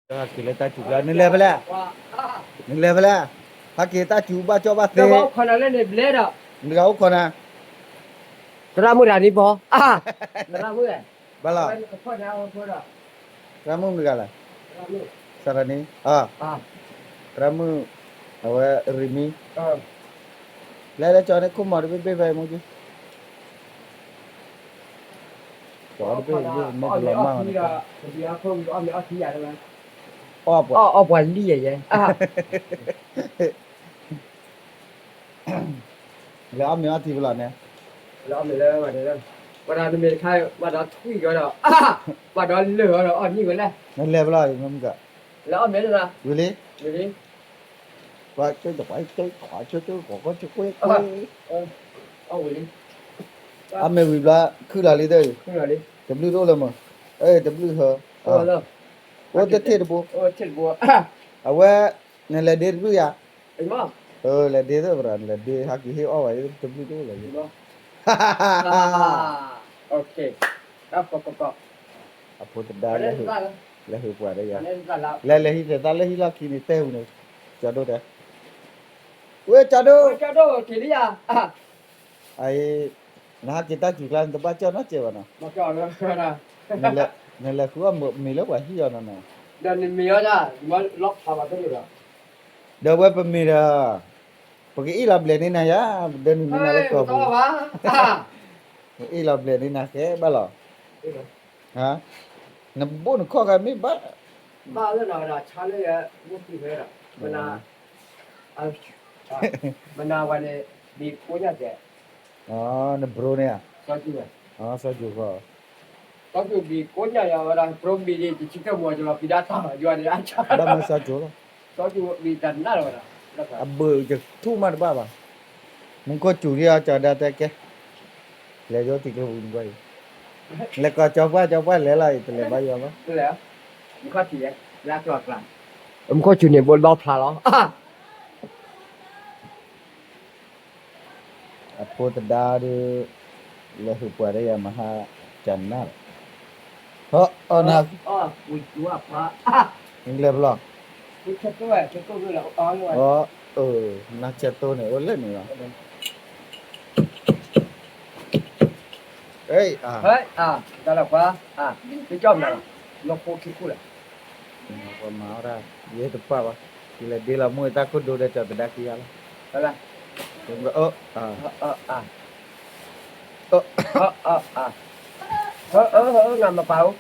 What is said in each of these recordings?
ဟဲက့ၤလၢတၢ်စူၤကျါ နလဲၤဖဲလဲၣ်, နလဲၤဖဲလဲၣ်, ဟဲက့ၤတၢ်စူၤဘၣ်ကၠီဘၣ်သ့, နတဂၤအိၣ်ခိးနၤ, သရၣ်မုၣ်တဂၤန့ၣ်ဘီ, ဘၣ်လီၤ, သရၣ်မုၣ်မတဂၤလဲၣ်, သရၣ်န့ၣ်, သရၣ်မုၣ်, အဝဲရံမံ, လဲၤလၢကၠီန့ၣ်ခိၣ်မီၤတဘ့ၣ်ဘ့ၣ်ဖဲမူက့ ကၠီတဘ့ၣ်ဘ့ၣ်မ့ၢ်တလီၤမၢ်ဝဲန့ၣ်, အီၣ်ပှၤ, အီၣ်ပှၤလံၣ်ယဲ, လဲၤအီၣ်မ့ၤအီထံပလီၢ်န့ၣ်, ဝဲဒၣ်နမ့ၢ်တခါ ဘၣ်ဒီးထွံၣ်ကီဒီး, ဘၣ်ဒီးလၢာ်အီၤဒီးအီၣ်နံၣ်ဝဲလဲၣ်, နလဲၤပလီၢ်, ဝံၤလံ, ဝံၤလံ, အီၣ်မ့ၤဝံၤဘျီ ခုၣ်လီၤလံတၢ်အံၤ, တဘျုးတအိၣ်လၢမး, တဘျုးဟၢ, အိၣ်တထံၣ်တဘိ, အဝဲ, နလဲၤဒ့တဘျုးယၤ, လဲၤဒ့သ့ၣ်ပရၤ နလဲၤဒ့ဟးက့ၤဟ့ၣ်အီၣ်ဝဲတဘျုးတအိၣ်လၢၤ, အဖိသဒါ, လဲၤဟုးပှၤဒီးယၤ, လဲၤလဲၤဟံးသဲးသးလၢဟံၣ်လီၢ်ခံန့ၣ်တဲဝံၤန့ၣ်, ကၠီဒိၣ်တဲ, ဝဲကၠီဒိၣ်, အအံၤ, နဟဲက့ၤတၢ်စူၤကျါ နတဘၣ်ကၠီၣ်နီတစဲးဘၣ်နီၤ, နလဲၤဃုအီၣ်မ့ၤလၢပှၤဟံၣ်အီၤနီၤနီၤ, ဒီးဝဲပမ့ၢ်ဒီး, ပကအ့ၣ်လီၤဘျဲးန့ၢ်နၤယၤ, ပဒၢနုာ်န့ၢ်နၤလၢကီၢ်ပူၤ, ပအ့ၣ်လီၤဘျဲးန့ၢ်နၤဃဲဘၣ်လီၤ, နဘိၣ်နခီၣ်ဃဲမ့ၢ်ဘၣ်, ဘၣ်လၢနၤဝဲဒၣ်ဆါလၢယဲ, မနၤဝဲန့ၣ်, ဘံကိညၣ်ကဲ, နဘြိန့ၣ်ဧါ, စီၤစူၤဃီ, စီၤစူၤဘံကိညၣ်ယၤဝဲဒၣ် ဘြိဘံဒ့ တဆံတၢ်မူၤကလီၤဖံးဒၣ်တၢ်ယွၤန့ၣ်, ဘၣ်မၢစီၤစူၤလီၤ, စီၤစူၤဘံတနၣ်လီၤဝဲဒၣ်, အဘၢၣ်ယထူၣ်မးတဘၣ်ဘၣ်, မူခိၣ်စူၤဒ်အီၤကၠီၤဒါတဲကဲ, လဲၤယိၤတံၤကျိပူၤနကွၢ်အံၤ, လဲၤကီၢ်ကၠီပှၢ်ကၠီပှၢ်လဲၤလီၤအံၤ တလဲၤဘၣ်ယွၤဘၣ်, မူခိၣ်စူၤန့ၣ်ဘိးဘၣ်ဖျါလီၤ အဖိသဒါဒီး, လဲၤဟုးပှၤဒီးယၤမဟါ, ကနၣ်လီၤ, ဟီၣ်အီၣ်နၤ, လဲၤဖျီ, နဆဲတိၢ်န့ၣ် အိၣ်လၢန့ၣ်လီၤ, ပှၤမၤဝဲဒၣ်, ယဲတပာ်ဘၣ်, ယလဲၤဒ့လီၤမိၢ်အတၢ်ခိၣ်ဒိဒီးကၠီၤသဒါခံဂၤလီၤ, နမပာ်ဧိၤ,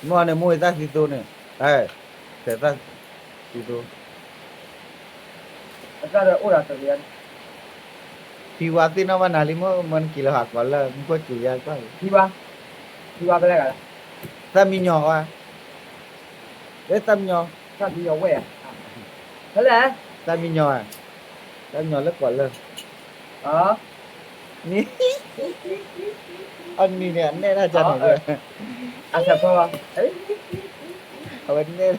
မ့ၢ်န့ၣ်မိၢ်အတၢ်သံသိန့ၣ်, သးသံသိ, ဖံဝါသ့ၣ်နီၣ်ဘၣ်နၤလံ မ့ၢ်မ့ၢ်နက့ၤလၢဟးကီးလၢမူခိၣ်စူၤယါကွၢ်, သၣ်မံညီၤဝဲ, သၣ်မံညီၤ, သၣ်မံညီၤဝဲ, သၣ်မံညီၤ, သၣ်မံညီၤလၢကီးလၢ, နံၤ, အနံၤန့ၣ် အနဲၣ်တၢ်ကန့ၣ်, အဝဲနဲၣ်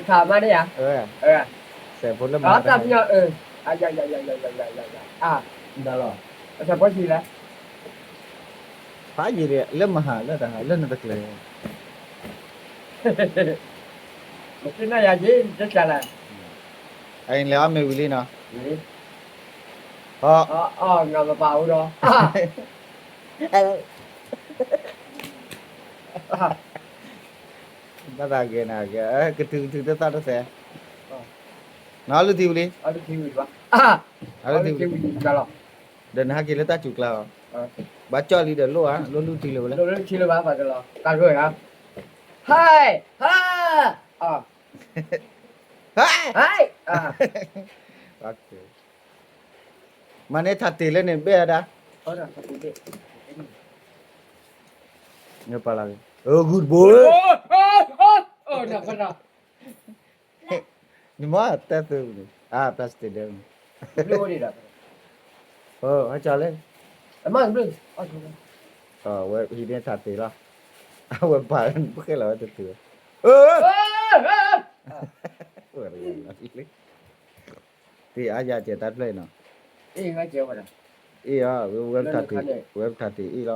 တၢ်, စဲးဖိလၢမၤတၢ်, ဖးယံာ်လၢမဟါလၢတဟါလၢနတကျဲၤ, မ့ၢ်နယၤက့ၤတစၢ်လဲၣ်, အလဲၤအီၣ်မ့ၤဝံၤလံနီၤ, အီၣ်, နမပာ်ဧိၤဒီး ဘၣ်သးဂ့ၤနၤဂ့ၤ ကထုကထုတသၣ်တသဲ, နအီၣ်လုၢ်ထံဝံၤလံ, ဒီးနဟဲက့ၤလၢတၢ်စူၤကျါလီၤ, ဘၣ်ကၠီၣ်လံဒီးလိၣ်ဧါ လိၣ်လုၢ်ထံလၢၤဝဲလဲၣ်, ဟဲ, ဟဲ, ဟဲ, မၤန့ၢ်ထးတ့ၢ်လၢန့ၣ်ဘ့ၣ်အဒၣ်, ဂုၢ်တဘိ, နမ့ၢ်တဲသုန့ၣ် အ plastic ဒဲးန့ၣ်, ဟဲကၠီလၢ, ဝဲဟံးန့ၢ်ထးတ့ၢ်လီၤ, အဝဲပာ်ပဃဲလီၤဝဲတတုၤ, တ့ၢ်အါယၤကဲတၢ်ဖျၢၣ်အံၤနီၤ, အ့ၣ်အီၤ ဝဲပထးတ့ၢ်အ့ၣ်လီၤ,